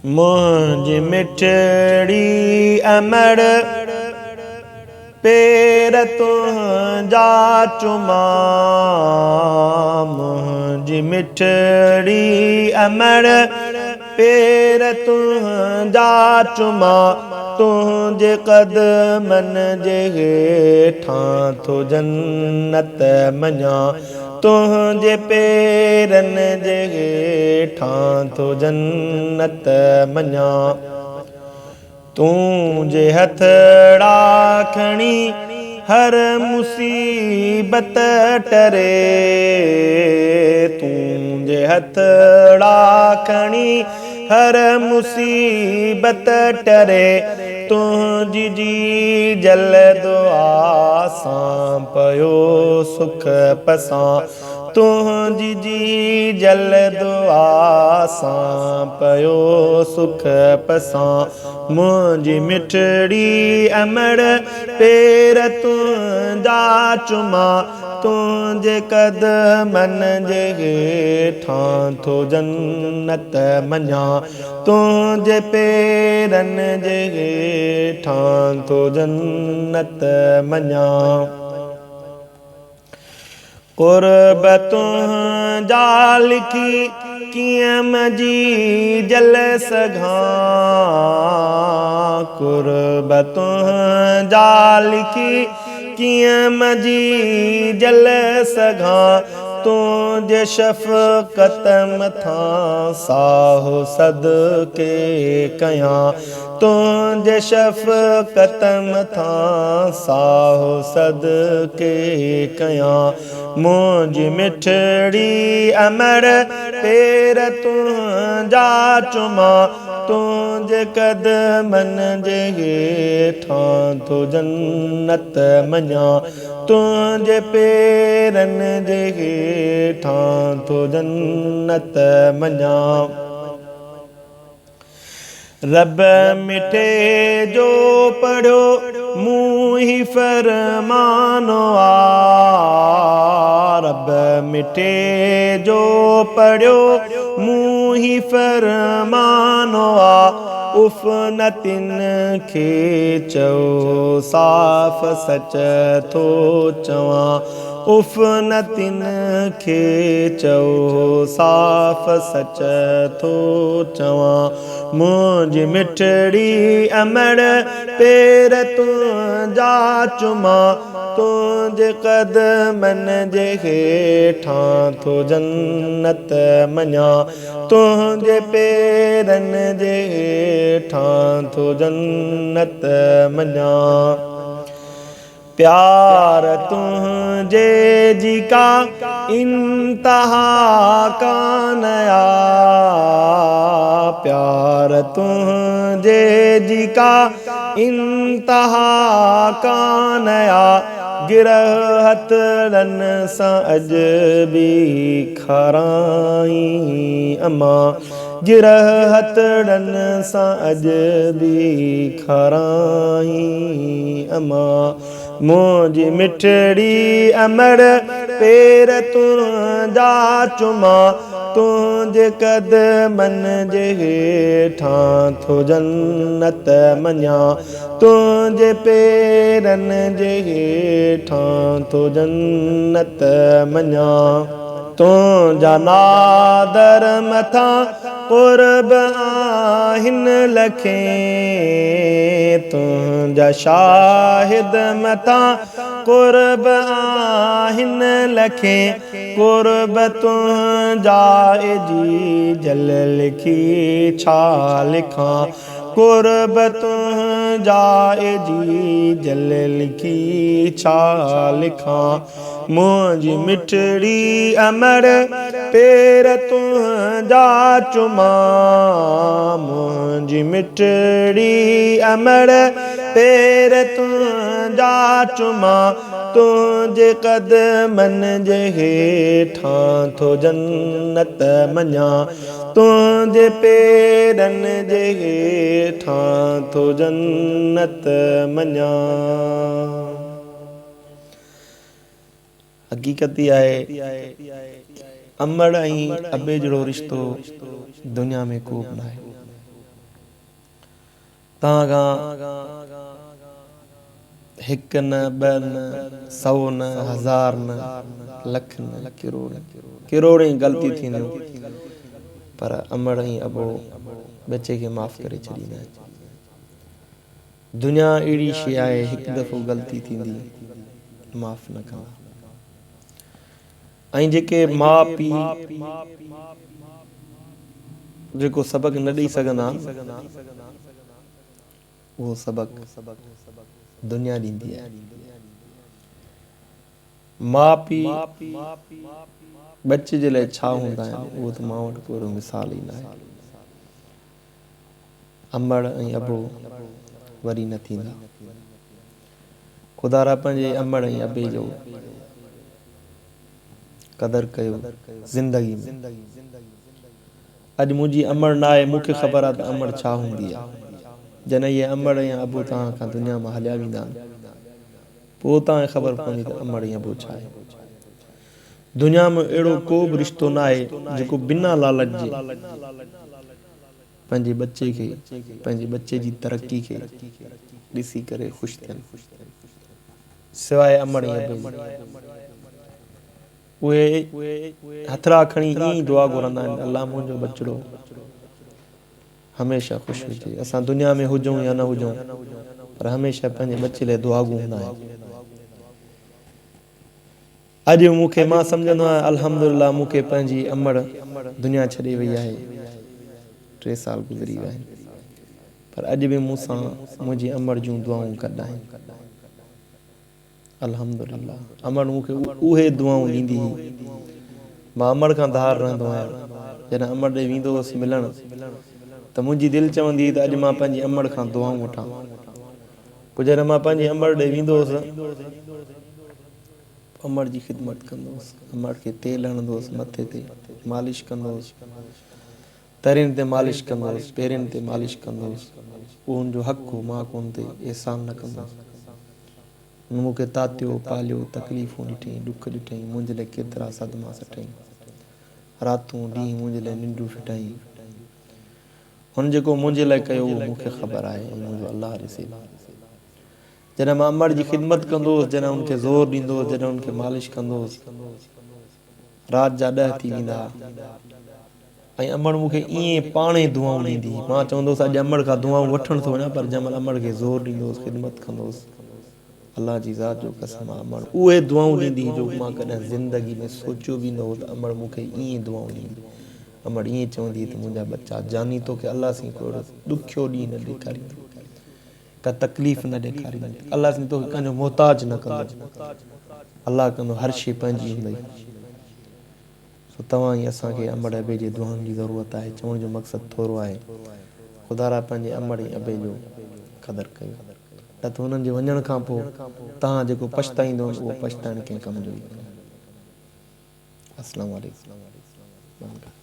منهنجي مٺڙي امڙ پير تنهنجا چمان، منهنجي مٺڙي امڙ پير تنهنجا چمان، تنهنجي قدمن جي هيٺان ٿو جنت مڃان، تنهنجي پيرن جي هيٺان ٿو جنت مڃان. تون جي هٿڙا کڻي هر مصيبت ٽري، تون جي هٿڙا کڻي هر مصيبت ٽري، تنهنجي جيجل دعا سان پيو سک پسان، تنهنجي جيجل دعا سان پيو سک پسان. منهنجي مٺڙي امڙ پير تنهنجا چمان، تنهنجي قدمن جي هيٺان ٿو جنت مڃان، تنهنجي پيرن جي هيٺان ٿو جنت مڃان. قرب تنهنجا لکي ڪيئن جيجل سگهان، قرب تنهنجا لکي ڪيئن جيجل سگهان، تنهنجي شفقت مٿان ساهه صدقي ڪيان، تنهنجي شفقت مٿان ساهه صدقي ڪيان. منهنجي مٺڙي امڙ پير تنهنجا چمان، تنهنجي قدمن جي هيٺان ٿو جنت مڃان، تنهنجي پيرن جي هيٺان ٿو جنت مڃان. رب مٺي جو پڙهيو مون هي فرمان آ، رب مٺي جو پڙهيو مون هي فرمان آ، اف نه تن کي چئو صاف سچ ٿو چوان، اف نه تن کي چئو صاف سچ ٿو چوان. منهنجي مٺڙي امڙ پير تنهنجا چمان، تنهنجي قدمن جي هيٺان ٿو جنت مڃان، تنهنجي پيرن جي هيٺان ٿو جنت مڃان. پيار تنهنجي جي ڪا انتها ڪانه آ، پيار تنهنجي جي ڪا انتها ڪانه آ، گرهه هٿڙن سان اڄ به کارائين امان، گرهه هٿڙن سان اڄ به کارائين امان. منهنجي مٺڙي امڙ پير تنهنجا چمان، تنهنجي قدمن جي هيٺان ٿو جنت مڃان، تنهنجي پيرن جي هيٺان ٿو جنت مڃان. تنهنجا نادر مٿان قرب آهن لکين، تنهنجا شاهد مٿان قرب آهن لکين، قرب تنهنجا جيجل لکي ڇا لکان، قرب تنهنجا جيجل لکي ڇا لکان. منهنجي مٺڙي امڙ پير تنهنجا چمان، منهنجي مٺڙي امڙ پير تنهنجا چمان، تنهنجي قدمن جي هيٺان ٿو جنت مڃان، تنهنجي پيرن جي هيٺان ٿو جنت مڃان. حقيقت اها آهي امڙ ۽ ابي جهڙو رشتو دنيا ۾ ڪو به ناهي. توهان کان هڪ نه، ٻه نه، سئو نه، هزار نه، لک نه، ڪروڙ، ڪروڙين غلطيون ٿينديون پر امڙ ۽ ابو ٻچي کي معاف ڪري ڇڏيندا آهن. دنيا اهڙي شيء آهي هڪ دفعو غلطي ٿيندي معاف نه ڪندا. ۽ جيڪي ماء پيء جيڪو سبق نه ڏئي سگهندا آهن اهو سبق دنيا ڏيندي آهي. ماء پيء ٻچي جي لاء ڇا هوندا آهن اهو ته مان وٽ ڪو اهڙو مثال ئي ناهي. امڙ ۽ ابو وري نه ٿيندا. خدارا پنهنجي امڙ ۽ ابي جو قدر ڪيو زندگي ۾. اڄ منهنجي امڙ ناهي مون کي خبر آ ته امڙ ڇا هوندي آ. جڏهن اهي امڙ يا ابو توهان کان دنيا مان هليا ويندا آهن پوء توهان کي خبر پوندي ته امڙ ۽ ابو ڇا آهي. دنيا ۾ اهڙو ڪو به رشتو ناهي جيڪو بنا لالچ جي پنهنجي ٻچي کي پنهنجي ٻچي جي ترقي کي ڏسي ڪري خوش ٿين سواء امڙ ۽ ابي جي. اهي هٿڙا کڻي ائين ئي دعا گهرندا آهن ته الله منهنجو ٻچڙو هميشه خوش هجي. اسان دنيا ۾ هجون يا نه هجون پر هميشه پنهنجي ٻچي لاء دعاگو هوندا آهيون. اڄ مون کي مان سمجهندو آهيان الحمدلله مون کي پنهنجي امڙ دنيا ڇڏي وئي آهي ٽي سال گذري ويا آهن پر اڄ به مون سان منهنجي امڙ جون دعائون گڏ آهن الحمدلله امڙ مون کي اهي دعائون ڏيندي هئي مان امڙ کان ڌار رهندو آهيان جڏهن امڙ ڏي ويندو هوس ملڻ ته منهنجي دل چوندي هئي ته اڄ مان پنهنجي امڙ کان دعائون وٺان پوء جڏهن مان پنهنجي امڙ ڏي ويندو هوس امڙ جي خدمت ڪندو هوس، امڙ کي تيل هڻندو هوس، مٿي تي مالش ڪندو هوس، ترين تي مالش ڪندو هوس، پيرين تي مالش ڪندو هوس، اهو هن جو حق هو، مان ڪو هن تي احسان نه ڪندو هوس. هن مون کي تاتيو، پاليو، تڪليفون ڏٺئين، ڏک ڏٺئين، منهنجي لاء ڪيترا صدما سٺئين، راتون ڏينهن منهنجي لاء ننڊون ڦٽائين. هن جيڪو منهنجي لاء ڪيو اهو مون کي خبر آهي ۽ منهنجو الله ڏسي ٿو. جڏهن مان امڙ جي خدمت ڪندو هوس، جڏهن ان کي زور ڏيندو هوس، جڏهن ان کي مالش ڪندو هوس، رات جا ڏهه ٿي ويندا ها ۽ امڙ مون کي ائين پاڻهي دعائون ڏيندي هئي. مان چوندو هوس اڄ امڙ کان دعائون وٺڻ ٿو وڃان پر جنهن مهل امڙ کي زور ڏيندو هوس، خدمت ڪندو هوس، الله جي ذات جو قسم آ امڙ اهي دعائون ڏيندي هئي جو مان ڪڏهن زندگي ۾ سوچيو به نه هو ته امڙ مون کي ائين دعائون ڏيندي. امڙ ائين چوندي هئي ته منهنجا ٻچا جاني توکي الله سائين ڪو اهڙو ڏکيو ڏينهن نه ڏيکاريندو. ڪا تڪليف نه ڏيکاريندو. الله سائين توکي ڪنهن جو محتاج نه ڪندو. الله ڪندو هر شيء پنهنجي هوندئي. سو توهان ۽ اسان کي امڙ ابي جي دعائن جي ضرورت آهي. چوڻ جو مقصد ٿورو آهي. خدارا پنهنجي امڙ ۽ ابي جو قدر ڪيو. نه ته انهن جي وڃڻ کان پوء توهان جيڪو پڇتائيندو اهو پڇتائڻ ڪنهن ڪم جو ئي ڪونهي. السلام عليڪم.